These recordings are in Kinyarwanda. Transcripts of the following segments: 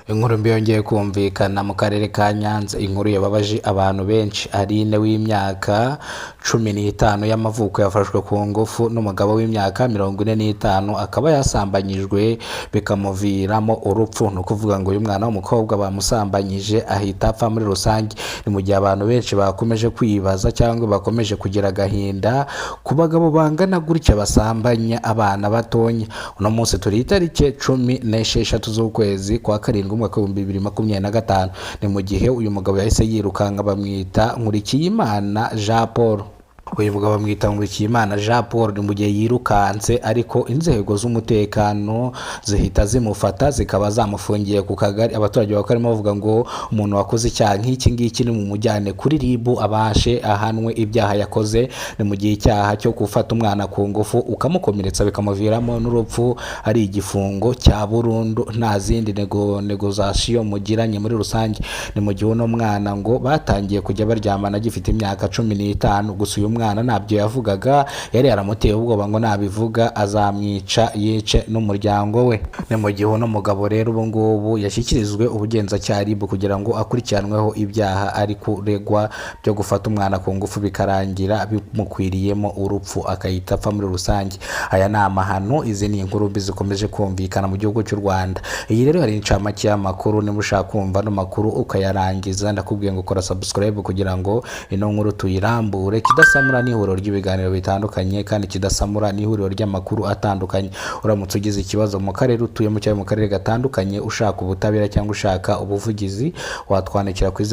Inkuru mbi yongeye kumvikana mu karere ka Nyanza, inkuru yababaje abantu benshi. Aline w'imyaka 15 y'amavuko yafashwe ku ngufu n'umugabo w'imyaka 45, akaba yasambanyijwe bikamuviramo urupfu. Ni ukuvuga ngo uyu mwana w'umukobwa bamusambanyije ahita apfa muri rusange. Ni mu gihe abantu benshi bakomeje kwibaza cyangwa bakomeje kugira agahinda ku bagabo bangana gutya basambanya abana batonya. Uno munsi turi itariki 16 z'ukwezi kwa karindwi, umwaka w'2025. Ni mu gihe uyu mugabo yahise yirukanka, bamwita Nkurikiyimana Jean Paul. Uyu mugabo bamwita Nkurikiyimana Jean Paul. Ni mu gihe yirukanse, ariko inzego z'umutekano zihita zimufata, zikaba zamufungiye ku kagari. Abaturage bakaba barimo bavuga ngo umuntu wakoze icyaha nk'iki ngiki ni mumujyane kuri RIB, abashe ahanwe ibyaha yakoze. Ni mu gihe icyaha cyo gufata umwana ku ngufu ukamukomeretsa bikamuviramo n'urupfu ari igifungo cya burundu, nta zindi négociation mugiranye muri rusange. Ni mu gihe uno mwana ngo batangiye kujya baryamana agifite imyaka 15. Gusa uyu mwana ntabyo yavugaga, yari yaramuteye ubwoba ngo nabivuga azamwica, yice n'umuryango we. Ni mu gihe uno mugabo rero ubu ngubu yashyikirijwe ubugenzacyaha RIB kugira ngo akurikiranweho ibyaha ari kuregwa byo gufata umwana ku ngufu bikarangira bimukwiriyemo urupfu, akahita apfa muri rusange. Aya ni amahano, izi ni inkuru mbi zikomeje kumvikana mu gihugu cy'u Rwanda. Iyi rero hari incamake y'amakuru. Niba ushaka kumva ano makuru ukayarangiza, ndakubwiye ngo kora subscribe kugira ngo ino nkuru tuyirambure. Kidasamura ni ihuriro ry'ibiganiro bitandukanye, kandi Kidasamura ni ihuriro ry'amakuru atandukanye. Uramutse ugize ikibazo mu karere utuyemo cyangwa mu karere gatandukanye, ushaka ubutabera cyangwa ushaka ubuvugizi, watwandikira kuri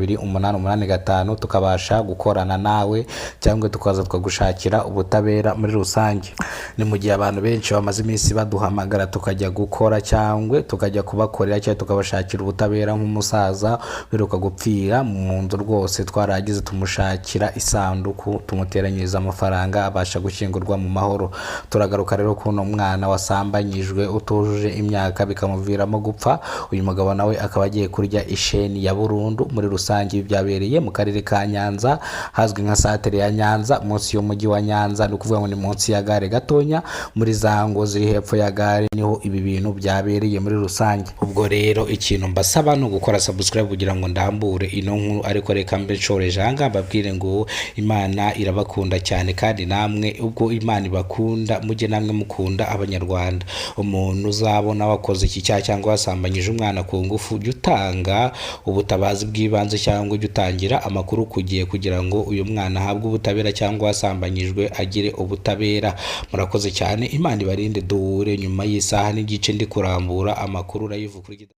0784602885, tukabasha gukorana nawe cyangwa tukaza tukagushakira ubutabera muri rusange. Ni mu gihe abantu benshi bamaze iminsi baduhamagara tukajya gukora cyangwa tukajya kubakorera cyangwa tukabashakira ubutabera, nk'umusaza uheruka gupfira mu nzu rwose, twaragize tumushakira isanduku, tumuteranyiriza amafaranga, abasha gushyingurwa mu mahoro. Turagaruka rero kuno mwana wasambanyijwe utujuje imyaka bikamuviramo gupfa. Uyu mugabo nawe akaba agiye kurya isheni ya burundu muri rusange. Ibi byabereye mu karere ka Nyanza, hazwi nka santere ya Nyanza, munsi y'umujyi wa Nyanza. Ni ukuvuga ngo ni munsi ya gare gatonya, muri za ngo ziri hepfo ya gare, niho ibi bintu byabereye muri rusange. Ubwo rero ikintu mbasaba ni ugukora subscribe kugira ngo ndambure ino nkuru. Ariko reka mbe nshoreje aha ngaha, mbabwire ngo Imana irabakunda cyane, kandi namwe ubwo Imana ibakunda mujye namwe mukunda Abanyarwanda. Umuntu uzabona wakoze iki cyaha cyangwa wasambanyije umwana ku ngufu, jya utanga ubutabazi bw'ibanze cyangwa ujye utangira amakuru ku gihe kugira ngo uyu mwana ahabwe ubutabera cyangwa wasambanyijwe agire ubutabera. Murakoze cyane, Imana ibarinde. Duhure nyuma y'isaha n'igice ndi kurambura amakuru live kuri.